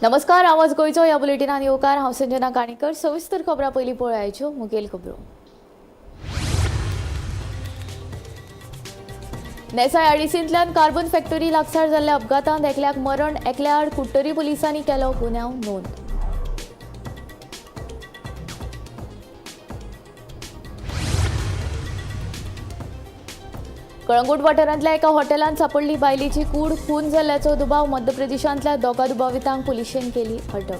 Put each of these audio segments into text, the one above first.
नमस्कार, आवाज गोंयचो ह्या बुलेटिनान येवकार. हांव संजना काणेकर. सविस्तर खबरां पयलीं पळयाच्यो मुखेल खबरो. नेसाय आडीसींतल्यान कार्बन फॅक्टरी लागसार जाल्ल्या अपघातांत एकल्याक मरण, एकल्या आड कुडटरी पुलिसांनी केलो गुन्यांव नोंद. कळंगूट वाठारांतल्या एका हॉटेलांत सापडली बायलेची कूड, खून जाल्ल्याचो दुबाव. मध्य प्रदेशांतल्या दोगा दुबावितांक पुलिशेन केली अटक.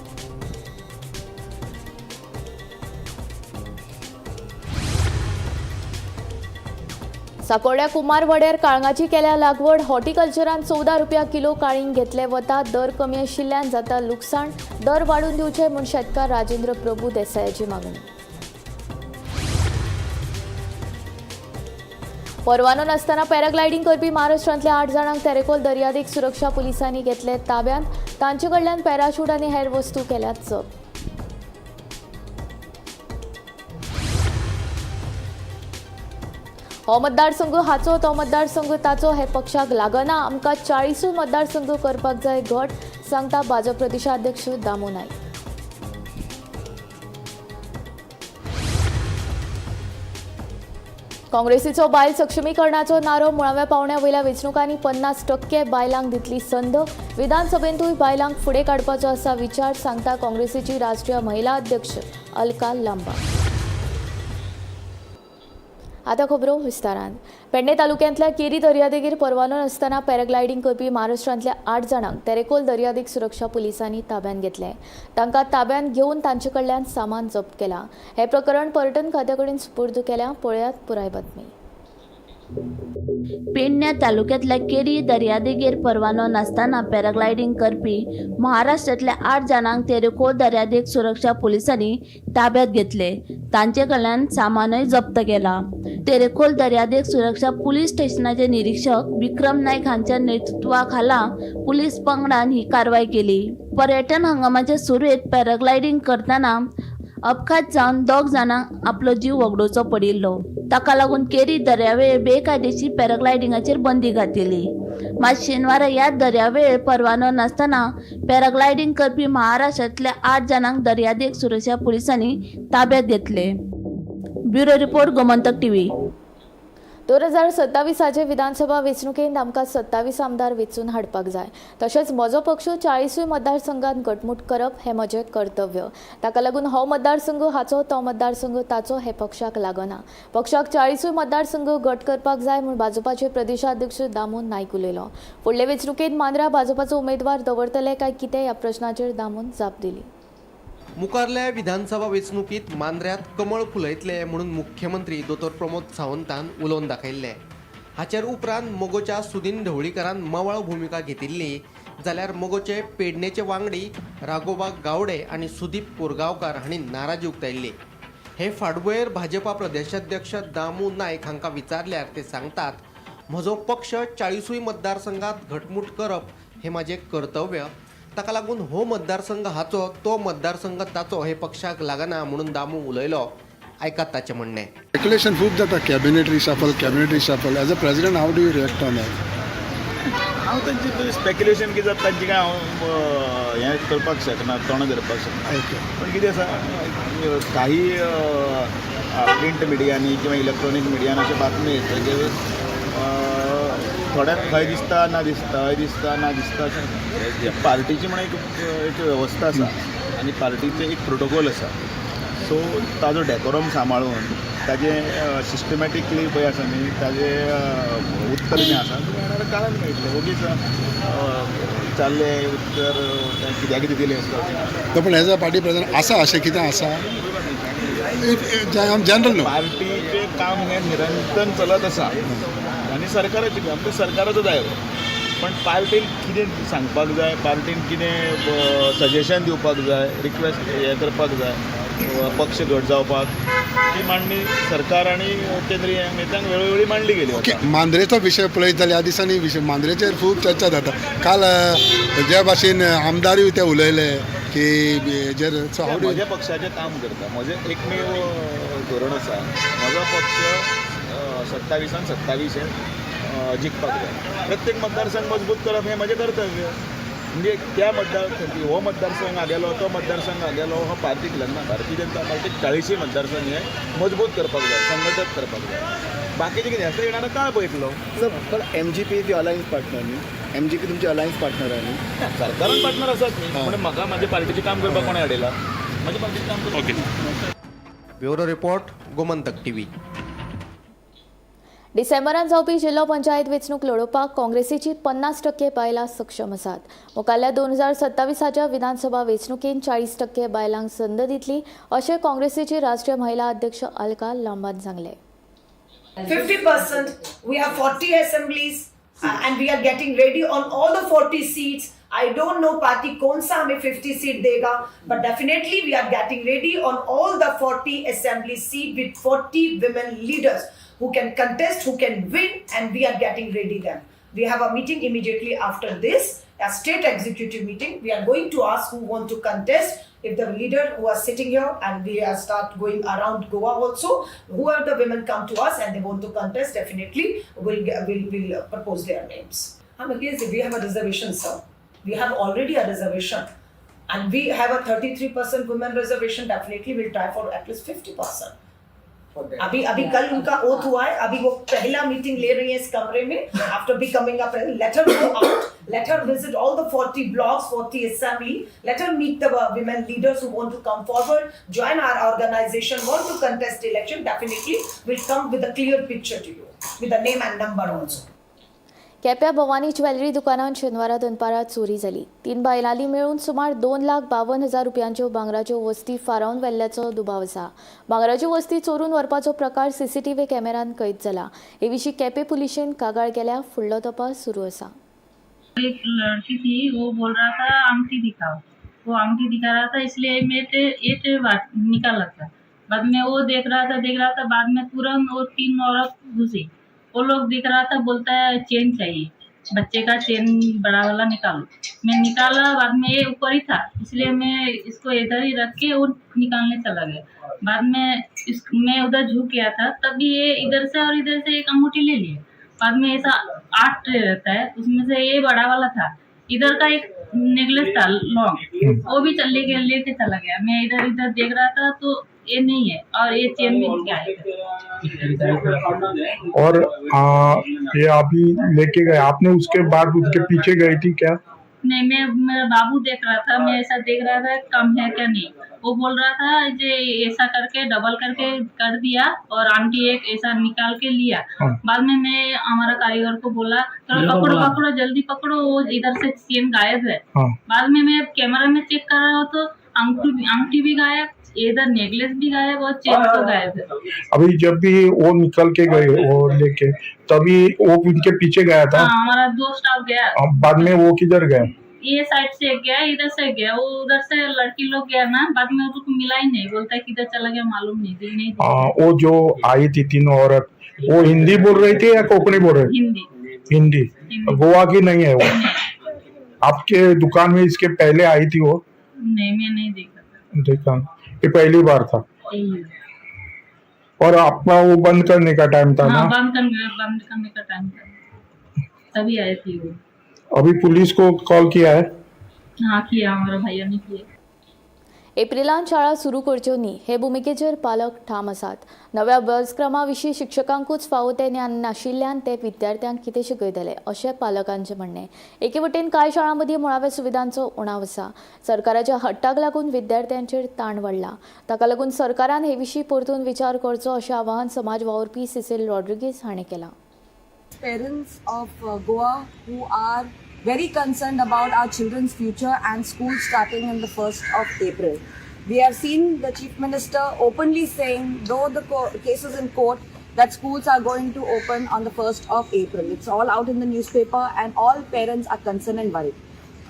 साकोड्या कुमारवाड्यार काळंगाची केल्या लागवड. हॉर्टिकल्चरान 14 रुपया किलो काळींग घेतले वता. दर कमी आशिल्ल्यान जाता लुकसाण. दर वाडून दिवचे म्हूण शेतकार राजेंद्र प्रभू देसायाची मागणी. परवानो नासतना पॅराग्लायडींग करपी महाराष्ट्रांतल्या 8 जाणांक तेरेखोल दर्यादेग सुरक्षा पुलिसांनी घेतले ताब्यांत. तांचे कडल्यान पॅराशूट आनी हेर वस्तू केल्यात जप्त. हो मतदारसंघ हाचो, तो मतदारसंघ ताचो हे पक्षाक लागना. आमकां 40 मतदारसंघ करपाक जाय घट, सांगता भाजप प्रदेशाध्यक्ष दामू नायक. काँग्रेसीचो बायल सक्षमीकरणाचो नारो. मुळाव्या पावंड्या वयल्या वेंचणुकांनी 50% बायलांक दितली संद. विधानसभेंतूय बायलांक फुडें काडपाचो आसा विचार, सांगता काँग्रेसीची राष्ट्रीय महिला अध्यक्ष अलका लांबा. आतां खबरो विस्तारान. पेडणे तालुक्यांतल्या केरी दर्यादेगेर परवानो नासतना पॅराग्लायडींग करपी महाराष्ट्रांतल्या 8 जाणांक तेरेखोल दर्यादेग सुरक्षा पुलिसांनी ताब्यांत घेतले. तांकां ताब्यांत घेवन तांचे कडल्यान सामान जप्त केलां. हें प्रकरण पर्यटन खात्या कडेन सुपूर्द केल्या. पळयात पुराय बातमी. पेडण्या तालुक्यांतल्या केरी दर्यादेगेर परवानो नासतना पॅराग्लायडींग करपी महाराष्ट्रांतल्या 8 जाणांक तेरेखोल दर्यादेग सुरक्षा पुलिसांनी ताब्यात घेतले. तांचे कडल्यान सामानूय जप्त केला. तेरेखोल दर्यादेग सुरक्षा पुलीस स्टेशनाचे निरीक्षक विक्रम नायक हांच्या नेतृत्वाखाला पुलीस पंगडान ही कारवाय केली. पर्यटन हंगामाचे सुरवेत पॅराग्लायडींग करतना अपघात जावन 2 जाणांक आपलो जीव वगडोवचो पडिल्लो. ताका लागून केरी दर्यावेळ बेकायदेशीर पॅराग्लायडिंगाचेर बंदी घातिल्ली. मात शेनवारा ह्या दर्यावेळ परवानो नासतना पॅराग्लायडींग करपी महाराष्ट्रांतल्या 8 जाणांक दर्यादेग सुरक्षा पुलिसांनी ताब्यात घेतले. Bureau report, Gomantak TV. 2027 विधानसभा वेंचणुकेंत आमकां 27 आमदार वेंचून हाडपाक जाय. तशेंच म्हजो पक्ष 40 मतदारसंघात घटमूट करप हें म्हजें कर्तव्य. ताका लागून हो मतदारसंघ हाचो, तो मतदारसंघ ताचो हे पक्षाक लागना. पक्षाक 40 मतदारसंघ घट करपाक जाय म्हूण भाजपाचे प्रदेशाध्यक्ष दामू नायक उलयलो. फुडले वेंचणुकेंत मांद्रा भाजपाचो उमेदवार दवरतले काय कितें ह्या प्रश्नाचेर दामून जाप दिली. मुखारल्या विधानसभा वेंचणुकीत मांद्र्यांत कमळ फुलयतले म्हणून मुख्यमंत्री दोतोर प्रमोद सावंतान उलोवन दाखयल्ले. हाचेर उपरांत मगोच्या सुदीन ढवळीकारान मवाळ भुमिका घेतिल्ली, जाल्यार मगोचे पेडणेचे वांगडी राघोबा गावडे आनी सुदीप कोरगांवकार हांणी नाराजी उक्तायल्ली. हे फाटभुंयेर भाजपा प्रदेशाध्यक्ष दामू नायक हांकां विचारल्यार ते सांगतात, म्हजो पक्ष 40 मतदारसंघात घटमूट करप हें म्हाजें कर्तव्य. ताका लागून हो मतदारसंघ हाचो, तो मतदारसंघ ताचो हे पक्षाक लागना म्हणून दामू उलयलो. आयकात ताचें म्हणणें. स्पेक्युलेशन खूब जाता, cabinet reshuffle, cabinet reshuffle. As a president, how do you react on that? हांव तांची स्पेक्युलेशन कितें जाता तांची काय हांव हें करपाक शकना, तोंड धरपाक शकना. पण कितें आसा, काही प्रिंट मिडियांनी किंवा इलेक्ट्रॉनीक मिडियान अशें बातमी येतकीर थोड्यांक खंय दिसता ना दिसता, हय दिसता ना दिसता, अशें. पार्टीची म्हण एक वेवस्था आसा आनी पार्टीचें एक प्रोटोकॉल आसा. सो ताजो डेकोरम सांबाळून ताजें सिस्टमॅटिकली पळय आसा न्ही, ताजें उत्तर जें आसा तुका येणाऱ्या काळान मेळटलें. ओगीच विचारलें उत्तर कित्याक कितें दिलें अशें. पण एज अ पार्टी प्रेसिडेंट आसा अशें कितें आसा जनरल न्हू? पार्टीचें काम हें निरंतर चलत आसा आनी सरकाराचें काम तें सरकाराचो दायरो. पण पार्टीन कितें सांगपाक जाय, पार्टीन कितें सजेशन दिवपाक जाय, रिक्वेस्ट हें करपाक जाय, पक्ष घट जावपाक, ती मांडणी सरकार आनी केंद्रीय नेत्यांक वेळोवेळी मांडली गेली. ओके, मांद्रेचो विशय पळयत जाल्यार ह्या दिसांनी विशय मांद्रेचेर खूब चर्चा जाता. काल जे भाशेन आमदारूय ते उलयले की हेजेर. म्हज्या पक्षाचें काम करता. म्हजें एकमेव धोरण आसा, म्हजो पक्ष 27 27 हे जिखपाक जाय. प्रत्येक मतदारसंघ मजबूत करप हें म्हजें कर्तव्य. म्हणजे त्या मतदार हो मतदारसंघ हागेलो तो मतदारसंघ हागेलो हो पार्टीक लागना. भारतीय जनता पार्टीक 40 मतदारसंघ हे मजबूत करपाक जाय, संघटत करपाक जाय. बाकीचे कितें आसा येणारा काळ पळयतलो. सर, पण MGP is alliance partner न्ही? एमजीपी तुमची अलायन्स पार्टनर आहे न्ही? सरकारान पार्टनर आसात न्ही, म्हणून म्हाका म्हाज्या पार्टीचें काम करपाक कोणें हाडयला? म्हाज्या पार्टीचें काम करपाक. Okay. Bureau report, Gomantak TV. डिसेंबरात जावपी जिल्लो पंचायत वेंचणूक लडोवपाक काँग्रेसीची 50% बायलां सक्षम आसात. मुखाल्ल्या 2027 विधानसभा वेंचणुकेंत 40% बायलांक संद दितली अशें काँग्रेसीची राष्ट्रीय महिला अध्यक्ष अलका लांबान सांगलें. 50%. We have 40 assemblies and we are getting ready on all the 40 seats. I don't know party कौन सा हमें 50 seat देगा, but definitely we are getting ready on all the 40 assembly seat with 40 women leaders who can contest, who can win, and we are getting ready them. We have a meeting immediately after this, a state executive meeting. We are going to ask who want to contest. If the leader who are sitting here, and we are start going around Goa also, who are the women come to us and they want to contest, definitely will propose their names. I'm against it. We have a reservation, sir. We have already a reservation, and we have a 33% women reservation. Definitely we'll try for at least 50%. अभी अभी कल उनका oath हुआ है, अभी वो पहला meeting ले रही है इस कमरे में after becoming a, let her go out, let her visit all the 40 blocks, 40 assembly, let her meet the women leaders who want to come forward, join our organization, want to contest election. Definitely will come with a clear picture to you with a name and number also. केप्यां Bhavani jewellery दुकानांत शेनवारा दनपारां चोरी जाली. 3 बायलांनी मेळून सुमार 2,52,000 रुपयांच्यो भांगराच्यो वस्ती फारावन व्हेल्ल्याचो दुबाव आसा. भांगराच्यो वस्ती चोरून व्हरपाचो प्रकार सीसीटीव्ही कॅमेऱ्यांत कैद जाला. हे विशीं केपें पुलिशेन कागाळ केल्या. फुडलो तपास सुरू आसा. एक लड़की थी, वो बोल रहा था अंगूठी दिखाओ. वो अंगूठी दिखा रहा था, इसलिए मैं ये टे बात निकाला था. बाद में वो देख रहा था, देख रहा था. बाद में तुरंत वो 3 औरत घुसी. वो लोग दिख रहा था, बोलता है चेन चाहिए, बच्चे का चेन बड़ा वाला निकालो. मैं निकाला. बाद में ये ऊपर ही था, इसलिए मैं इसको इधर ही रख के वो निकालने चला गया. बाद में इस मैं उधर झुक गया था, तभी ये इधर से और इधर से एक अंगूठी ले लिया. बाद में ऐसा 8 ट्रे रहता है, उसमें से ये बड़ा वाला था. इधर का एक नेकलेस था लॉन्ग, वो भी चल लेके लेके चला गया. मैं इधर इधर देख रहा था तो ये नहीं है और ये चेन भी क्या है. और ये अभी लेके गए आपने, उसके बाद उसके पीछे गई थी क्या? नहीं, मैं मेरा बाबू देख रहा था. मैं ऐसा देख रहा था कम है क्या नहीं. वो बोल रहा था जे ऐसा करके डबल करके कर दिया और आंटी एक ऐसा निकाल के लिया. बाद में मैं हमारा कारीगर को बोला, थोड़ा पकड़ो पकड़ो, जल्दी पकड़ो, वो इधर से चेन गायब है. बाद में मैं कैमरा में चेक कर रहा हूँ तो अंगूठी अंगूठी भी गायब, इधर नेकलेस भी गायब और चेन तो गायब है. अभी जब भी वो निकल के गए वो लेके, तभी वो उनके पीछे गया था? हाँ, हमारा दो स्टाफ गया. अब बाद में वो किधर गए? ये साइड से गया, इधर से गया, वो उधर से लड़की लोग गया ना. बाद में उसको मिला ही नहीं. बोलता है किधर चला गया मालूम नहीं, दिल नहीं. वो जो आई थी तीनों औरत, वो हिंदी बोल रही थी या कोकणी बोल रही? हिंदी. हिंदी. हिंदी. गोवा की नहीं है वो? आपके दुकान में इसके पहले आई थी वो? नहीं, मैं नहीं देखा था. देखा, ये पहली बार था? यही. और आपका वो बंद करने का टाइम था? हाँ. ना. बंद करने का टाइम था, तभी आई थी वो. अभी पुलिस को कॉल किया है? हाँ, किया, हमारा भैया ने किया. एप्रिलांत शाळा सुरू करच्यो न्ही हे भुमिकेचेर पालक ठाम आसात. नव्या अभ्यासक्रमा विशीं शिक्षकांकूच फावो तें ज्ञान नाशिल्ल्यान ते विद्यार्थ्यांक कितें शिकयतले अशें पालकांचें म्हणणें. एके वटेन कांय शाळां मदीं मुळाव्या सुविधांचो उणाव आसा. सरकाराच्या हट्टाक लागून विद्यार्थ्यांचेर ताण वाडला. ताका लागून सरकारान हे विशीं परतून विचार करचो अशें आवाहन समाज वावुरपी सिसिल रॉड्रिगीज हांणी केलां. Parents of Goa who are very concerned about our children's future and school starting on the 1st of April. We have seen the Chief Minister openly saying, though the cases in court, that schools are going to open on the 1st of April. It's all out in the newspaper and all parents are concerned and worried.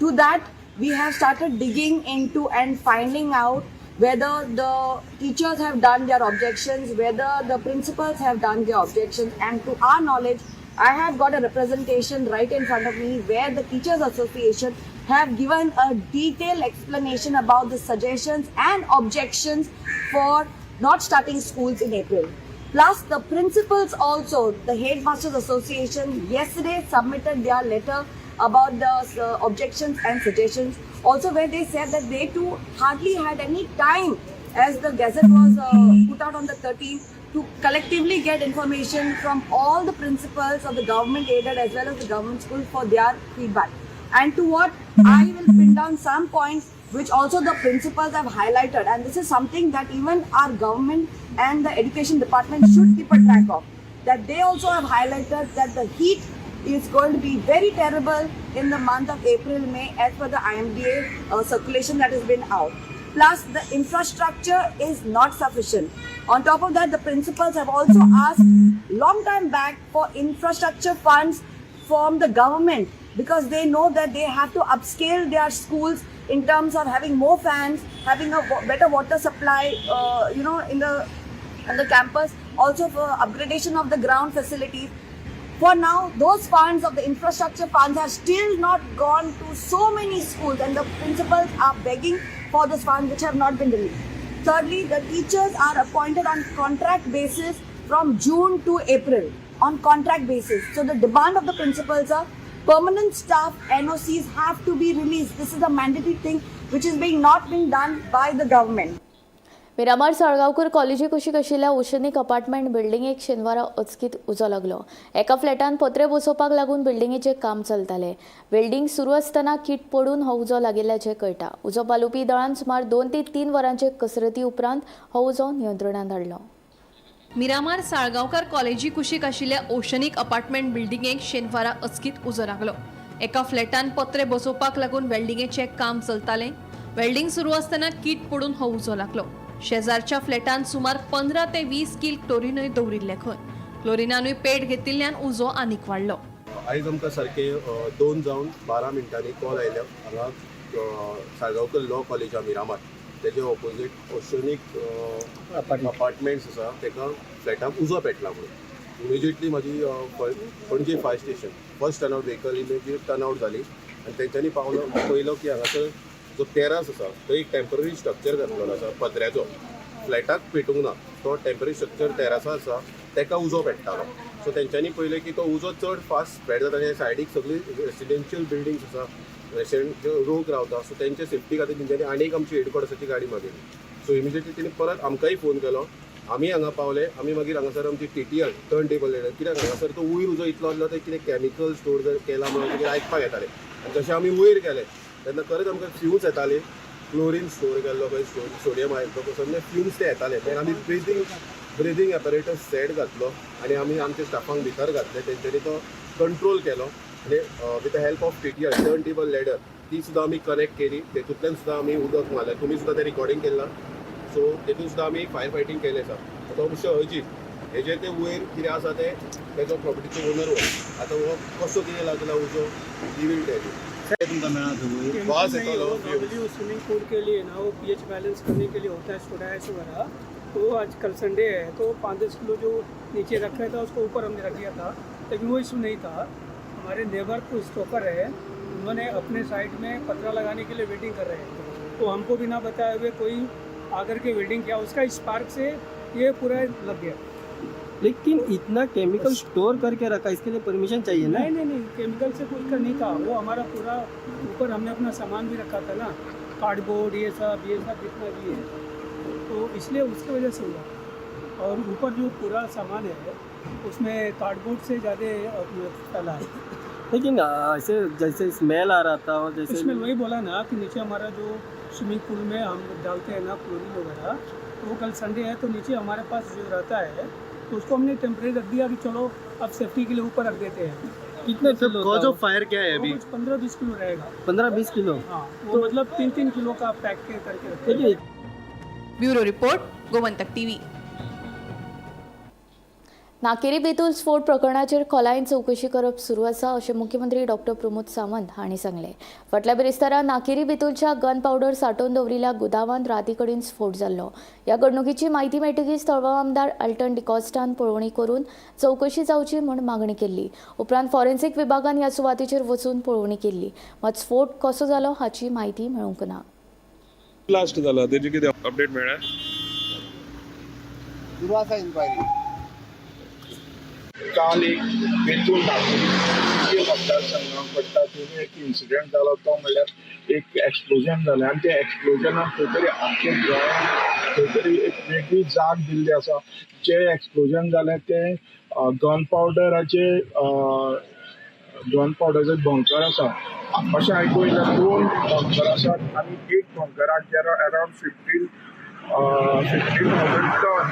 To that, we have started digging into and finding out whether the teachers have done their objections, whether the principals have done their objections, and to our knowledge, I have got a representation right in front of me where the Teachers Association have given a detailed explanation about the suggestions and objections for not starting schools in April. Plus, the principals also, the Headmasters Association yesterday submitted their letter about the objections and suggestions. Also, where they said that they too hardly had any time, as the gazette was put out on the 13th, to collectively get information from all the principals of the government aided as well as the government schools for their feedback. And to what I will pin down some points which also the principals have highlighted, and this is something that even our government and the education department should keep a track of, that they also have highlighted that the heat is going to be very terrible in the month of April, May, as per the IMDA circulation that has been out. Plus, the infrastructure is not sufficient. On top of that, the principals have also asked long time back for infrastructure funds from the government, because they know that they have to upscale their schools in terms of having more fans, having a better water supply, in the on the campus, also for upgradation of the ground facilities. For now, those funds of the infrastructure funds have still not gone to so many schools, and the principals are begging for those funds which have not been released. Thirdly, the teachers are appointed on contract basis from June to April, on contract basis. So the demand of the principals are permanent staff NOCs have to be released. This is a mandatory thing which is being not being done by the government. Miramar Salgaonkar कॉलेजी कुशीक आशिल्ल्या oceanic apartment बिल्डिंगेक शेनवारा अचकीत उजो लागलो. एका फ्लॅटान पत्रे बसोवपाक लागून बिल्डिंगेचें काम चलतालें. वेल्डिंग सुरू आसतना कीट पडून हो उजो लागिल्ल्याचें कळटा. उजो पालोवपी दळान सुमार 2 ते 3 वरांचे कसरती उपरांत हो उजो नियंत्रणांत हाडलो. मिरामार साळगांवकर कॉलेजी कुशीक आशिल्ल्या ओशनिक अपार्टमेंट बिल्डिंगेक शेनवारा अचकीत उजो लागलो. एका फ्लॅटान पत्रे बसोवपाक लागून वेल्डिंगेचें काम चलतालें. वेल्डिंग सुरू आसतना कीट पडून हो उजो लागलो. शेजारच्या फ्लॅटान सुमार 15 ते 20 कील क्लोरीनूय दवरिल्लें खंय. क्लोरिनानूय पेट घेतिल्ल्यान उजो आनीक वाडलो. आयज आमकां सारकें 2 जावन 12 मिनटांनी कॉल आयल्या हांगा साळगांवकर लॉ कॉलेज आहा मिरामार, तेजे ऑपोजीट ओशनिक अपार्टमेंट्स आसा, तेका फ्लॅटाक उजो पेटला म्हणून. इमिजिएटली म्हाजी Panaji fire station first turn out vehicle immediate turn out जाली आनी तेंच्यांनी पावलो पळयलो की हांगासर जो तेरास आसा तो एक टेम्पररी स्ट्रक्चर घातलेलो आसा पत्र्याचो, फ्लॅटाक पेटूंक ना, तो टेम्पररी स्ट्रक्चर तेरासा आसा तेका उजो पेट्टालो. सो तेंच्यांनी पळयलें की तो उजो चड फास्ट स्प्रेड जाता आनी सायडीक सगळी रेसिडेन्शियल बिल्डिंग्स आसा, रेसिडेंट लोक रावता, सो तेंच्या सेफ्टी खातीर तेंच्यांनी आनी एक आमची हेडक्वॉर्टर्साची गाडी मागयली. सो इमिजिएटली तेणी परत आमकांय फोन केलो, आमी हांगा पावले. आमी मागीर हांगासर आमची TTL turn table ladder, कित्याक हांगासर तो वयर उजो इतलो आसलो ते कितें कॅमिकल स्टोर जर केला म्हणून कितें आयकपाक येतालें. आनी जशें आमी वयर गेले तेन्ना खरेंच आमकां फ्युम्स येताले, क्लोरीन स्टोर केल्लो खंय, सोडियम हायड्रोक्सायड फ्युम्स ते येताले. तेन्ना आमी ब्रिदींग एपरेटस सेट घातलो आनी आमी आमच्या स्टाफांक भितर घातले, तेंच्यांनी तो कंट्रोल केलो आनी with the help of TTL turn table ladder ती सुद्दां आमी कनेक्ट केली, तेतूंतल्यान सुद्दां आमी उदक मारलें, तुमी सुद्दां तें रिकॉर्डिंग केलां. सो तेतून सुद्दां आमी फायर फायटींग केलें आसा. आतां मिस्टर अजीत हेजेर ते वयर कितें आसा तें तेजो प्रॉपर्टीचो ओनर हो, आतां हो कसो कितें लागला उजो he will tell you. तुमकां मेळ्ळा वास येतालो. नॉर्मली स्विमिंग पूल के लिए ना वो पीएच बैलेंस करने के लिए होता है सोडा ऐश वगैरह, तो आज कल संडे है तो 5-10 किलो जो नीचे रखा था उसको ऊपर हमने रख दिया था, लेकिन वो इशू नहीं था. हमारे नेबर को स्टॉकर है, उन्होंने अपने साइड में पतरा लगाने के लिए वेटिंग कर रहे हैं, तो हमको भी ना बताए हुए कोई आकर के वेल्डिंग किया, उसका स्पार्क से ये पूरा लग गया. लेकिन इतना केमिकल स्टोर करके रखा, इसके लिए परमिशन चाहिए ना? नहीं नहीं नहीं, केमिकल से कुछ का नहीं था वो, हमारा पूरा ऊपर हमने अपना सामान भी रखा था ना, कार्डबोर्ड ये सब जितना भी है, तो इसलिए उसकी वजह से हुआ. और ऊपर जो पूरा सामान है उसमें कार्डबोर्ड से ज़्यादा फैला है. लेकिन ऐसे जैसे स्मेल आ रहा था और जैसे इसमें वही बोला ना कि नीचे हमारा जो स्विमिंग पूल में हम डालते हैं ना क्लोरीन वगैरह, तो वो कल संडे है तो नीचे हमारे पास जो रहता है तो उसको हमने टेम्परेरी रख दिया कि चलो अब सेफ्टी के लिए ऊपर रख देते हैं. कितने किलो कॉज ऑफ फायर क्या है अभी? 15-20 किलो रहेगा. 15-20 किलो? हाँ, वो तो मतलब 3-3 किलो का पैक के करके रखते हैं. Bureau report, Gomantak TV. Nakeri Betul स्फोट प्रकरणाचेर खोलायेन चवकशी करप सुरू आसा अशें मुख्यमंत्री डॉक्टर प्रमोद सावंत हांणी सांगलें. फाटल्या बिरेस्तारा नाकेरी बेतूलच्या गन पावडर सांठोवन दवरिल्ल्या गुदावांत राती कडेन स्फोट जाल्लो. ह्या घडणुकीची म्हायती मेळटकीच थळावो आमदार अल्टन डिकॉस्टान पळोवणी करून चवकशी जावची म्हूण मागणी केल्ली. उपरांत फॉरेन्सिक विभागान ह्या सुवातेचेर वचून पळोवणी केल्ली, मात स्फोट कसो जालो हाची म्हायती मेळूंक ना. ब्लास्ट जाला तेजी कितें अपडेट मेळ्ळ्या? सुरू आसा इन्क्वायरी. काल एक बेतूल नागरी मतदारसंघाक पडटा थंय एक इन्सिडंट जालो, तो म्हणल्यार एक एक्सप्लोजन जालें आनी त्या एक्सप्लोजनान खंय तरी आमच्या गोंयांत खंय तरी एक वेगळी जाग दिल्ली आसा. जें एक्सप्लोजन जालें तें गन पावडराचे गन पावडराचो बंकर आसा अशें आयकूंक येयलें. दोन बंकर आसात आनी एक बंकराक around 15,000 ton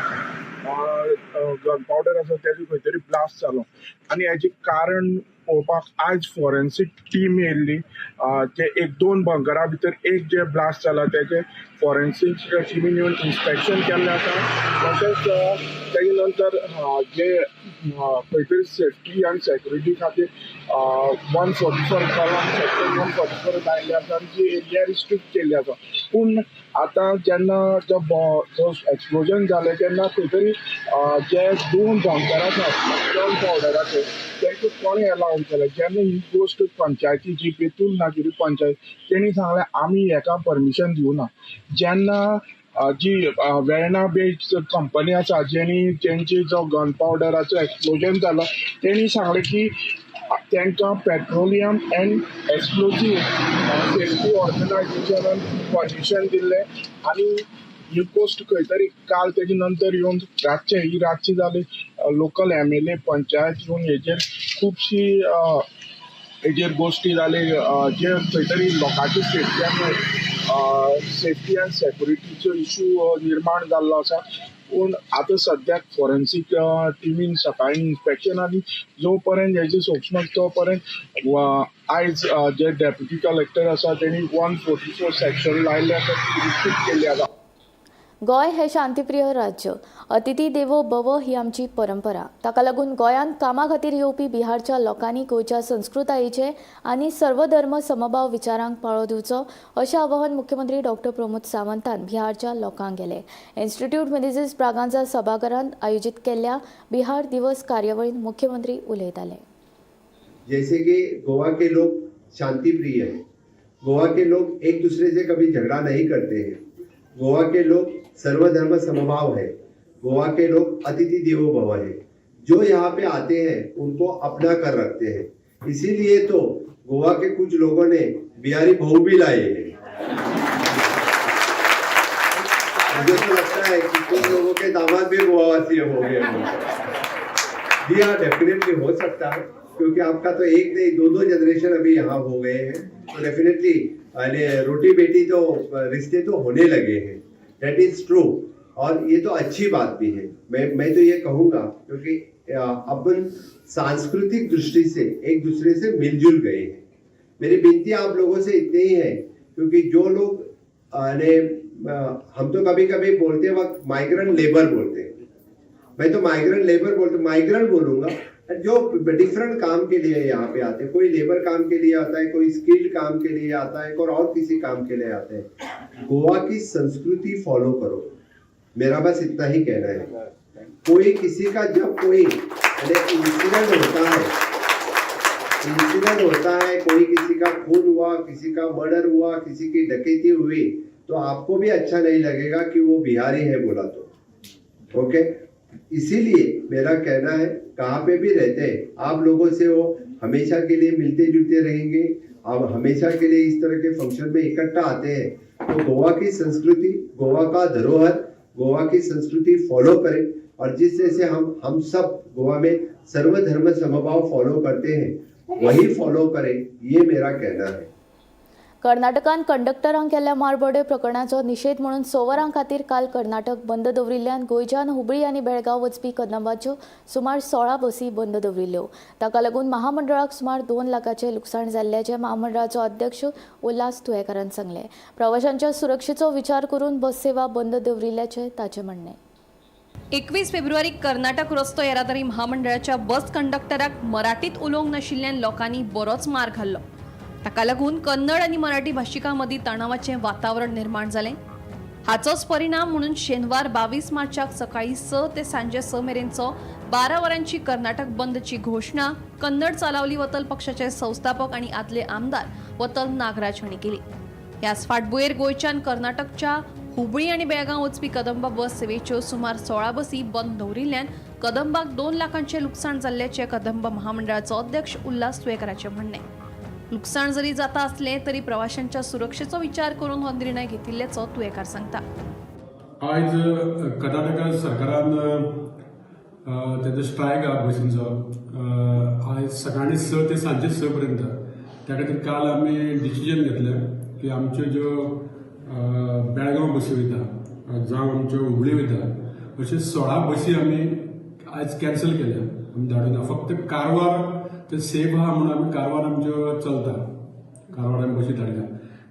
gun powder आसा, तेजो खंय तरी ब्लास्ट जालो आनी हेजें कारण पळोवपाक आयज फॉरेन्सीक टीम येयल्ली. ते एक दोन बंकरा भितर एक जे ब्लास्ट जाला तेजे फॉरेन्सीक टिमीन येवन इन्स्पेक्शन केल्लें आसा. तशेंच तेजे नंतर जे खंय तरी सेफ्टी आनी सेक्युरिटी खातीर 144 कलम, सेक्शन 144 लायिल्ले आसा आनी जी एरिया रिस्ट्रिक्ट केल्ली आसा. पूण आतां जेन्ना जो एक्सप्लोजन जालें तेन्ना खंय तरी जे दोन बंकर आसात गन पावडराचे तांकां कोणें एलाव केलें? जेन्ना ही गोश्ट पंचायती जी बेतूल नागरी पंचायत तेणी सांगलें आमी हेका परमिशन दिवना. जेन्ना जी वेर्णा बेस्ड कंपनी आसा जेणी तेंची जो गन पावडराचो एक्सप्लोजन जालो तेणी सांगलें की तांकां पेट्रोलियम एंड एक्सप्लोजीव सेफ्टी ऑर्गनायझेशनान परमिशन दिल्लें आनी ही गोश्ट खंय तरी काल तेजे नंतर येवन रातचे ही रातची जाली लोकल एमएलए पंचायत येवन हेजेर खुबशी हेजेर गोश्टी जाली जे खंय तरी लोकांची सेफ्टी आनी सेफ्टी आनी सेक्युरिटीचो इशू निर्माण जाल्लो आसा. पूण आतां सद्याक फॉरेन्सीक टिमीन सकाळीं इन्स्पेक्शन आनी जो पर्यंत हेजे सोंपना तो पर्यंत आयज जे डेप्युटी कलेक्टर आसा तेणी 144 सेक्शन लायल्ले आसा, ती रिस्ट्रिक्ट केल्ली आसा. गोंय हे शांतीप्रिय राज्य, अतिथी देवो भव ही आमची परंपरा. ताका लागून गोंयांत कामा खातीर येवपी बिहारच्या लोकांनी गोंयच्या संस्कृतायेचे आनी सर्वधर्म समभाव विचारांक पाळो दिवचो अशें आवाहन मुख्यमंत्री डॉक्टर प्रमोद सावंतान बिहारच्या लोकांक केलें. इन्स्टिट्यूट मिनेझीस ब्रागांझा सभाघरांत आयोजीत केल्ल्या बिहार दिवस कार्यावळींत मुख्यमंत्री उलयताले. जैसे कि गोवा के लोग शांति प्रिय हैं, गोवा के लोग एक दूसरे से कभी झगड़ा नहीं करते हैं, गोवा के लोग सर्वधर्म समभाव है, गोवा के लोग अतिथि देवो भव है, जो यहाँ पे आते हैं उनको अपना कर रखते हैं. इसीलिए तो गोवा के कुछ लोगों ने बिहारी बहू भी लाए हैं. मुझे तो लगता है कि कुछ लोगों के दामाद भी गोवावासी हो गए हैं. जी हाँ, डेफिनेटली हो सकता है, क्योंकि आपका तो एक नहीं दो दो जनरेशन अभी यहाँ हो गए हैं, तो डेफिनेटली रोटी बेटी तो रिश्ते तो होने लगे हैं. That is true और ये तो अच्छी बात भी है. मैं तो ये कहूँगा क्योंकि अपन सांस्कृतिक दृष्टि से एक दूसरे से मिलजुल गए हैं. मेरी विनती आप लोगों से इतनी ही है, क्योंकि जो लोग ने हम तो कभी कभी बोलते वक्त माइग्रेंट लेबर बोलते हैं, मैं तो माइग्रेंट लेबर बोलते माइग्रेंट बोलूँगा, जो डिफरेंट काम के लिए यहाँ पे आते हैं. कोई लेबर काम के लिए आता है, कोई स्किल्ड काम के लिए आता है और किसी काम के लिए आते हैं. गोवा की संस्कृति फॉलो करो, मेरा बस इतना ही कहना है. कोई किसी का जब कोई इंसिडेंट होता है, इंसिडेंट होता है, कोई किसी का खून हुआ, किसी का मर्डर हुआ, किसी की डकैती हुई, तो आपको भी अच्छा नहीं लगेगा कि वो बिहारी है बोला तो. ओके, इसीलिए मेरा कहना है कहाँ पे भी रहते हैं आप लोगों से वो हमेशा के लिए मिलते जुलते रहेंगे. आप हमेशा के लिए इस तरह के फंक्शन में इकट्ठा आते हैं, तो गोवा की संस्कृति, गोवा का धरोहर, गोवा की संस्कृति फॉलो करें. और जिस जैसे हम सब गोवा में सर्वधर्म समभाव फॉलो करते हैं वही फॉलो करें, ये मेरा कहना है. कर्नाटकान कंडक्टरांक केल्ल्या मारबडय प्रकरणाचो निशेध म्हणून 6 वरां खातीर काल कर्नाटक बंद दवरिल्ल्यान गोंयच्यान हुबळी आनी बेळगांव वचपी कदंबाच्यो सुमार 16 बसी बंद दवरिल्ल्यो. ताका लागून महामंडळाक सुमार 2 लाखाचें लुकसाण जाल्ल्याचें महामंडळाचो अध्यक्ष उल्हास तुयेंकारान सांगलें. प्रवाशांच्या सुरक्षेचो विचार करून बस सेवा बंद दवरिल्ल्याचें ताचें म्हणणें. 21 फेब्रुवारी कर्नाटक रस्तो येरादारी महामंडळाच्या बस कंडक्टराक मराठीत उलोवंक नाशिल्ल्यान लोकांनी बरोच मार घाल्लो. ताका लागून कन्नड आनी मराठी भाशिकां मदीं तणावाचें वातावरण निर्माण जालें. हाचोच परिणाम म्हणून शेनवार 22 मार्चाक सकाळीं 6 ते सांजे 6 मेरेनचो 12 वरांची कर्नाटक बंदची घोशणा कन्नड चालावली वतल पक्षाचे संस्थापक आनी आदले आमदार वतल नागराज हांणी केली. ह्याच फाटभुंयेर गोंयच्यान कर्नाटकच्या हुबळी आनी बेळगांव वचपी कदंबा बस सेवेच्यो सुमार 16 बसी बंद दवरिल्ल्यान कदंबाक 2 लाखांचें लुकसाण जाल्ल्याचें कदंब महामंडळाचो अध्यक्ष उल्हास तुयेंकाराचें म्हणणें. लुकसाण जरी जाता असलें तरी प्रवाशांच्या सुरक्षेचो विचार करून हो निर्णय घेतिल्ल्याचो तुयेंकार सांगता. आयज कर्नाटका सरकारान तेजो स्ट्रायक आहा बसींचो आयज सकाळी 6 ते सांजे 6 पर्यंत. त्या खातीर काल आमी डिसिजन घेतलें की आमच्यो ज्यो बेळगांव बसी वयता जावं आमच्यो हुबळी वयता अश्यो 16 बसी आमी आयज कॅन्सल केल्या, आमी धाडूना. फक्त कारवार ते सेफ आहा म्हणून आमी कारवार आमच्यो चलता, कारवार आमी बसी धाडल्या.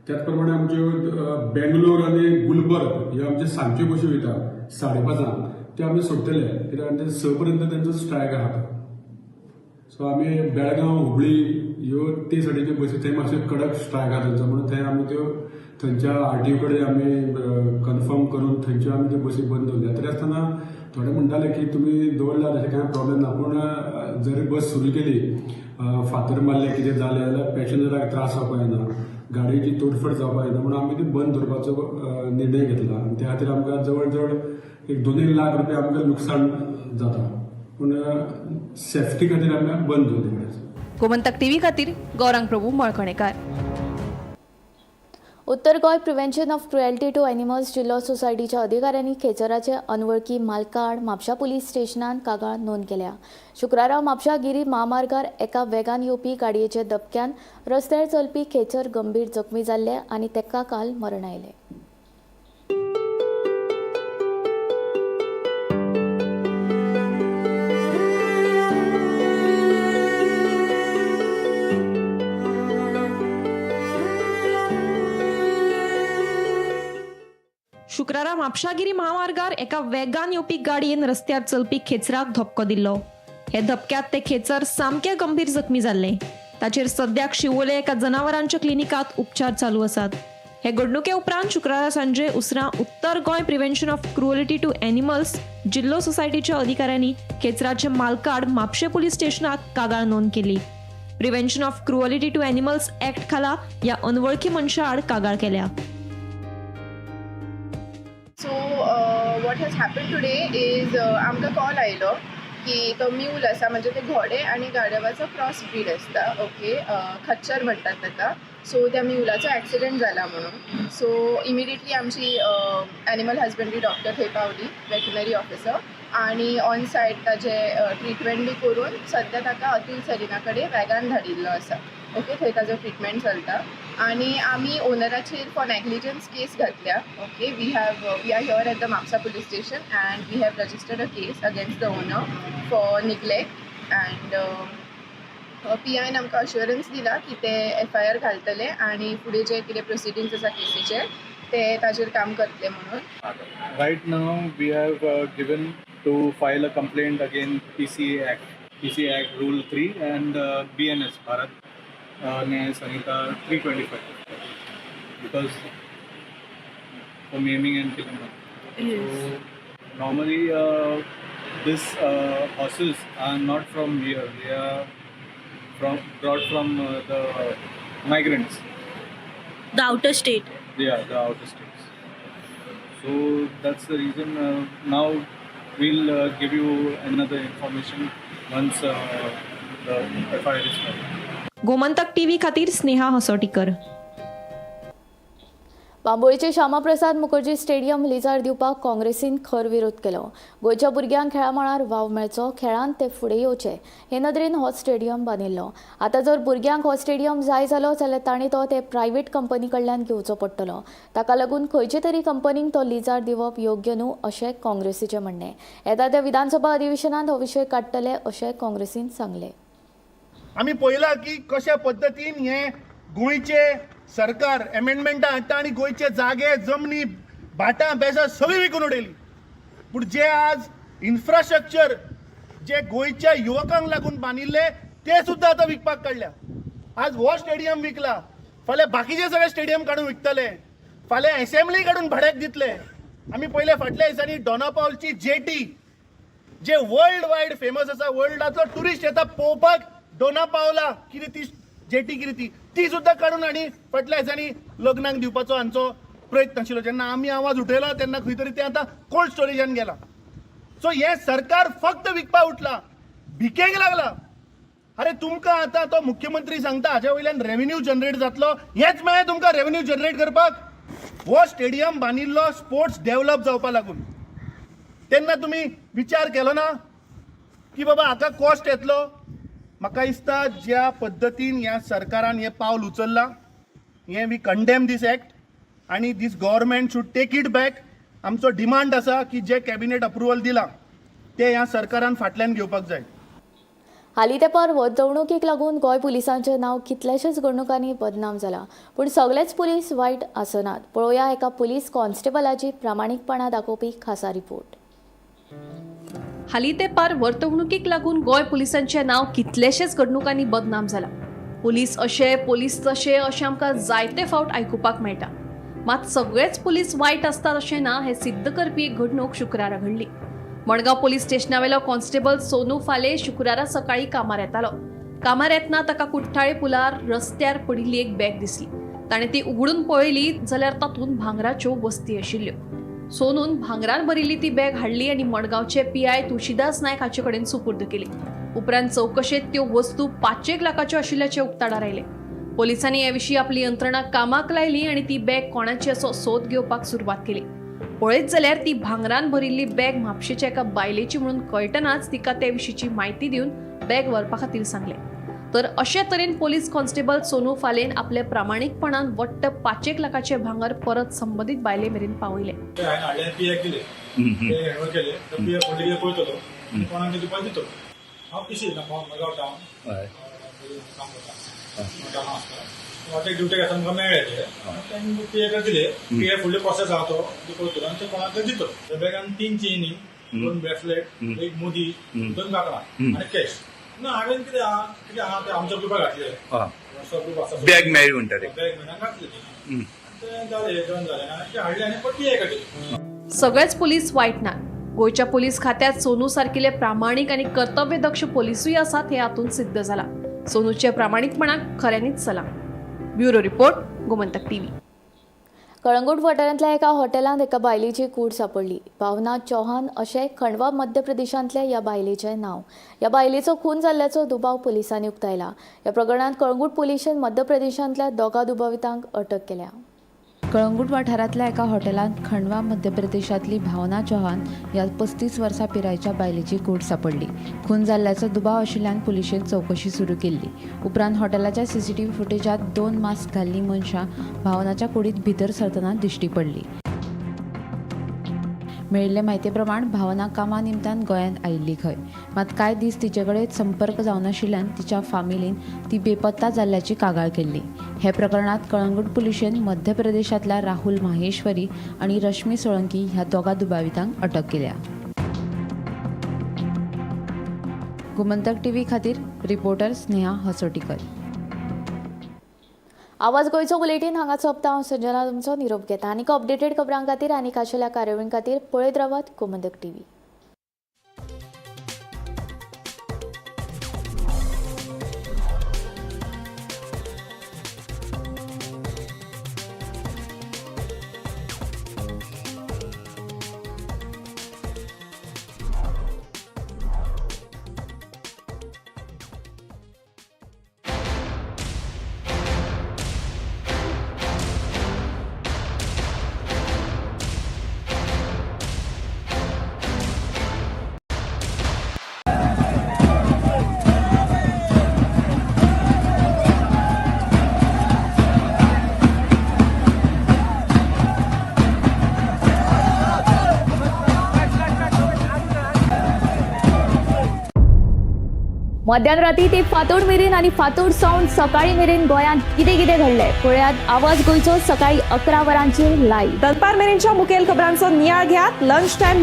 त्याच प्रमाणे आमच्यो बेंगलोर आनी गुलबर्ग ह्यो आमच्यो सांजच्यो बसी वयता 5:30 त्यो आमी सोडटले, कित्याक आमचे 6 पर्यंत तेंचो स्ट्रायक आहा. सो आमी बेळगांव हुबळी ह्यो ते सायडीच्यो बसी थंय मातशे कडक स्ट्रायक आहा तेंचो, म्हणून थंय आमी त्यो थंयच्या आरटीओ कडेन आमी कन्फर्म करून थंयच्यो आमी त्यो बसी बंद दवरल्या. तरी आसतना थोडे म्हणटाले की तुमी दवरल्यात अशें कांय प्रॉब्लेम ना, पूण जरी बस सुरू केली फातर मारले कितें जालें जाल्यार पॅसेंजराक त्रास जावपाक जायना, गाडयेची तोडफोड जावपाक जायना, म्हणून आमी ती बंद दवरपाचो निर्णय घेतला. आनी त्या खातीर आमकां जवळ जवळ एक 2 लाख रुपया आमकां लुकसाण जाता, पूण सेफ्टी खातीर आमी बंद दवरली. गोमंतक टीव्ही खातीर Gaurang Prabhu Malkanekar. Uttar Goa prevention of cruelty to animals जिल्लो सोसायटीच्या अधिकाऱ्यांनी खेचराचे अनवळखी मालकाआड म्हापशा पुलीस स्टेशनान कागाळ नोंद केल्या. शुक्रारा म्हापशा गिरी म्हामार्गार एका वेगान येवपी गाडयेच्या धपक्यान रस्त्यार चलपी खेचर गंभीर जखमी जाल्ले आनी ताका काल मरण आयलें. शुक्रारा म्हापशागिरी महामार्गार एका वेगान येवपी गाडयेन रस्त्यार चलपी खेचराक धपको दिल्लो. हे धपक्यात ते खेचर सामके गंभीर जखमी जाल्ले. ताचेर सद्याक शिवोले एका जनावरांच्या क्लिनिकात उपचार चालू आसात. हे घडणुके उपरांत शुक्रारा सांजे उसरां Uttar Goa prevention of cruelty to animals जिल्लो सोसायटीच्या अधिकाऱ्यांनी खेचराचे मालकाड म्हापशे पुलीस स्टेशनात कागाळ नोंद केली. Prevention of cruelty to animals act खाला ह्या अनवळखी मनशा आड कागाळ केल्या. So what has happened today is आमकां कॉल आयलो की तो म्यूल आसा, म्हणजे ते घोडे आनी गाढवाचो क्रॉस ब्रीड आसता, ओके, खच्चर म्हणटात ताका. सो त्या म्युलाचो एक्सिडंट जाला म्हणून. सो इमिडिएटली आमची एनिमल हजबंडरी डॉक्टर थंय पावली, वेटनरी ऑफिसर, आनी ऑन सायट ताजे ट्रिटमेंट बी करून सद्या ताका अतुल सरीना कडेन वेगान धाडिल्लो आसा, ओके. थंय ताजो ट्रिटमेंट चलता आनी आमी ओनराचेर फॉर नेग्लिजन्स केस घातल्या, okay. We are here at the Mapusa police station and we have registered a case against the owner for neglect and P आयन आमकां अश्योरन्स दिला की ते एफ I R घालतले आनी फुडें जे कितें प्रोसिडिंग्स आसा केसीचे ते ताजेर काम करतले म्हणून. Right now we have given to file a complaint against PCA Act Rule 3 and BNS Bharat Nyaya Sanhita 325 because for maiming and killing them. Yes. So normally these horses are not from here; they are brought from the migrants. The outer state. Yeah, the outer states. So that's the reason. Now we'll give you another information once the FIR is filed. Gomantak TV खातीर Sneha हसोटीकर. बांबोळीचे Shyama Prasad Mukherjee stadium lizard दिवपाक काँग्रेसीन खर विरोध केलो. गोंयच्या भुरग्यांक खेळा मळार वाव मेळचो, खेळांत ते फुडें येवचे हे नदरेन हो स्टेडियम बांदिल्लो. आतां जर भुरग्यांक हो स्टेडियम जाय जालो जाल्यार तांणी तो ते प्रायव्हेट कंपनी कडल्यान घेवचो पडटलो. ताका लागून खंयचे तरी कंपनीक तो लिजार दिवप योग्य न्हू अशें काँग्रेसीचें म्हणणें. येता त्या विधानसभा अधिवेशनांत हो विशय काडटले अशें काँग्रेसीन सांगलें. आमी पळयलां की कशा पद्दतीन हें गोंयचें सरकार एमेंडमेंटां हाडटा आनी गोंयचे जागे, जमनी, भाटां बेजां सगळीं विकून उडयली. पूण जे आज इन्फ्रास्ट्रक्चर जे गोंयच्या युवकांक लागून बांदिल्ले ते सुद्दां आतां विकपाक काडल्या. आज हो स्टेडियम विकला, फाल्यां बाकीचे सगळे स्टेडियम काडून विकतले, फाल्यां एसेंब्ली काडून भाड्याक दितले. आमी पयले फाटल्या दिसांनी डोना पावलची जेटी जे वर्ल्ड वायड फेमस आसा, वर्ल्डाचो ट्युरिस्ट येता पळोवपाक डोना पावला कितें ती जेटी कितें ती, ती सुद्दां काडून आनी फाटल्या दिसांनी लग्नाक दिवपाचो हांचो प्रयत्न आशिल्लो. जेन्ना आमी आवाज उठयला तेन्ना खंय तरी ते आतां कोल्ड स्टोरेजान गेला. सो हें सरकार फक्त विकपा उठला, भिकेक लागला. अरे तुमकां आतां तो मुख्यमंत्री सांगता हाज्या वयल्यान रेवेन्यू जनरेट जातलो, हेंच मेळ्ळें तुमकां रेवेन्यू जनरेट करपाक? हो स्टेडियम बांदिल्लो स्पोर्ट्स डेव्हलप जावपा लागून, तेन्ना तुमी विचार केलो ना की बाबा हाका कॉस्ट येतलो? म्हाका दिसता ज्या पद्दतीन ह्या सरकारान हें पावल उचल्लां हें we condemn these act आनी this government should take it back. आमचो डिमांड आसा की जे कॅबिनेट अप्रुवल दिलां तें ह्या सरकारान फाटल्यान घेवपाक जाय. हालीं तेंपार वर्तवणुकीक लागून गोंय पुलिसांचें नांव कितल्याशाच घडणुकांनी बदनाम जालां, पूण सगलेच पुलीस वायट आसनात. पळोवया एका पुलीस कॉन्स्टेबलाची प्रामाणीकपणा दाखोवपी खासा रिपोर्ट. हालीं तेंपार वर्तवणुकीक लागून गोंय पुलिसांचें नांव कितलेशेच घडणुकांनी बदनाम जालां. पुलीस अशे, पुलीस तशे अशें आमकां जायते फावट आयकुपाक मेळटा. मात सगळेच पुलीस वायट आसतात अशें ना हें सिद्ध करपी एक घडणूक शुक्रारा घडली. मडगांव पोलीस स्टेशनावेलो कॉन्स्टेबल सोनू फाले शुक्रारा सकाळी कामार येतालो. कामार येतना ताका कुठ्ठाळे पुलार रस्त्यार पडिल्ली एक बॅग दिसली. ताणें ती उगडून पळयली जाल्यार तातूंत भांगराच्यो वस्ती आशिल्ल्यो. सोनून भांगरान भरिल्ली ती बॅग हाडली आनी मडगांवचे PI Tulsidas Naik हाचे कडेन सुपूर्द केली. उपरांत चवकशेंत त्यो वस्तू 5 लाखाच्यो आशिल्ल्याचें उक्ताडार आयलें. पोलिसांनी हे विशीं आपली यंत्रणा कामाक लायली आनी ती बॅग कोणाची असो सोद घेवपाक सुरवात केली. पळयत जाल्यार ती भांगरान भरिल्ली बॅग म्हापशेच्या एका बायलेची म्हणून कळटनाच तिका ते विशींची म्हायती दिवन बॅग व्हरपा खातीर सांगलें. तर अशे तरेन पोलीस कॉन्स्टेबल सोनू फालेन आपल्या प्रामाणीकपणान वट्ट 5 लाखाचें भांगर परत संबंदीत बायले मेरेन पावयलें. ड्युटेक आसा म्हाका मेळ्ळे ते पी दिले, पी फुडली प्रोसेस आहा तो करतलो आनी ते कोणाक दितलो. त्या बॅगान 3 चेनी, 2 ब्रेसलेट, 1 मुदी, 2 कांकणां आनी कॅश. ना हांवें कितें आहा कितें आहा तें आमच्या ग्रुपाक घातले, व्हॉट्सअप ग्रुप आसा, बॅग मेळ्ळी म्हणटा, बॅग मेळ्ळी घातली तें जालें, डन जालें आनी तें हाडलें आनी पी ए दिलें. सगळेच पुलीस वायट नात. गोंयच्या पोलीस खात्यांत सोनू सारकिले प्रामाणीक आनी कर्तव्यदक्ष पोलिसूय आसात हें हातूंत सिद्ध जालां. सोनूच्या प्रामाणीकपणाक खऱ्यांनीच सलाम. Bureau report, Gomantak TV. Calangute वाठारांतल्या एका हॉटेलांत एका बायलेची कूड सांपडली. भावना चौहान अशें खंडवा मध्य प्रदेशांतल्या ह्या बायलेचें नांव. ह्या बायलेचो खून जाल्ल्याचो दुबाव पुलिसांनी उक्तायला. ह्या प्रकरणांत कळंगूट पुलिशेन मध्य प्रदेशांतल्या 2 दुबावितांक अटक केल्या. कळंगूट वाठारांतल्या एका हॉटेलांत खंडवा मध्य प्रदेशांतली भावना चौहान ह्या 35 वर्सां पिरायेच्या बायलेची कूड सांपडली. खून जाल्ल्याचो दुबाव आशिल्ल्यान पुलिशेन चवकशी सुरू केल्ली. उपरांत हॉटेलाच्या सीसीटीव्ही फुटेजांत 2 मास्क घाल्लीं मनशां भावनाच्या कुडींत भितर सरतना दिश्टी पडली. मेळिल्ले म्हायती प्रमाण भावना कामा निमतान गोंयांत आयिल्ली खंय, मात कांय दीस तिचे कडेन संपर्क जावनाशिल्ल्यान तिच्या फामिलीन ती बेपत्ता जाल्ल्याची कागाळ केल्ली. हे प्रकरणांत कळंगूट पुलिशेन मध्य प्रदेशांतल्या राहुल माहेश्वरी आनी रश्मी सोळंकी ह्या 2 दुबावितांक अटक केल्या. गोमंतक टीव्ही खातीर रिपोर्टर स्नेहा हसोटीकर. आवाज गोंयचो बुलेटीन हांगा सोंपता. हांव संजना तुमचो निरोप घेता. आनीक अपडेटेड खबरां खातीर आनी खाशेल्या कार्यावळीं खातीर पळयत रावात गोमंतक टीव्ही. मध्यान राती ते फातोड मेरेन आनी फातोड सावन सकाळी मेरेन गोंयांत कितें कितें घडलें पळयात आवाज गोंयचो सकाळी 11 वरांचेर लायव्ह. दनपार मेरेनच्या मुखेल खबरांचो नियाळ घेयात लंच टायम.